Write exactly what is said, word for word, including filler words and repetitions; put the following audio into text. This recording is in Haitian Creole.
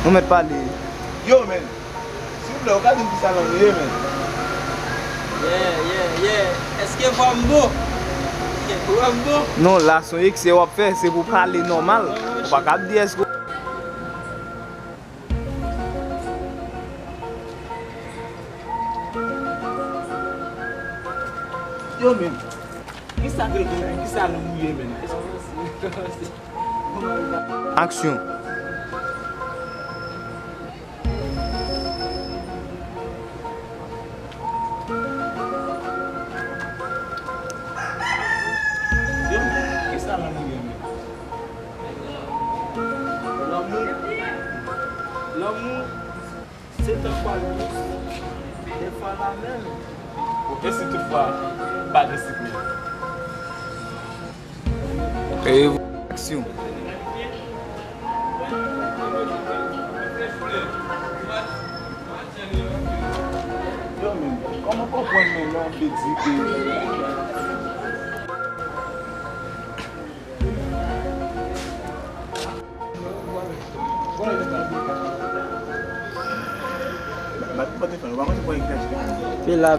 Nou mèt pale. Yo, men. Silvouplè, ou ka di m kisa lanmou ye, men? Yeah, yeah, yeah. Èske vwa m bon? Vwa m bon? Non, la se yon eksè w ap fè, se pou pale nòmal. Ou pa ka ap di èske Yo, men. Kisa k rele, kisa lanmou ye, men? Aksyon. Yo, men, kisa lanmou ye, men? Lanmou, lanmou, se tankou dous, defwa l amè, men. E si toutfwa, pa gen sik, men? E aksyon. Yo, men, kòman konprann men lè w vle di ke Bat pou pòt telefòn, ou pa manje pwa egzajere. Pe la.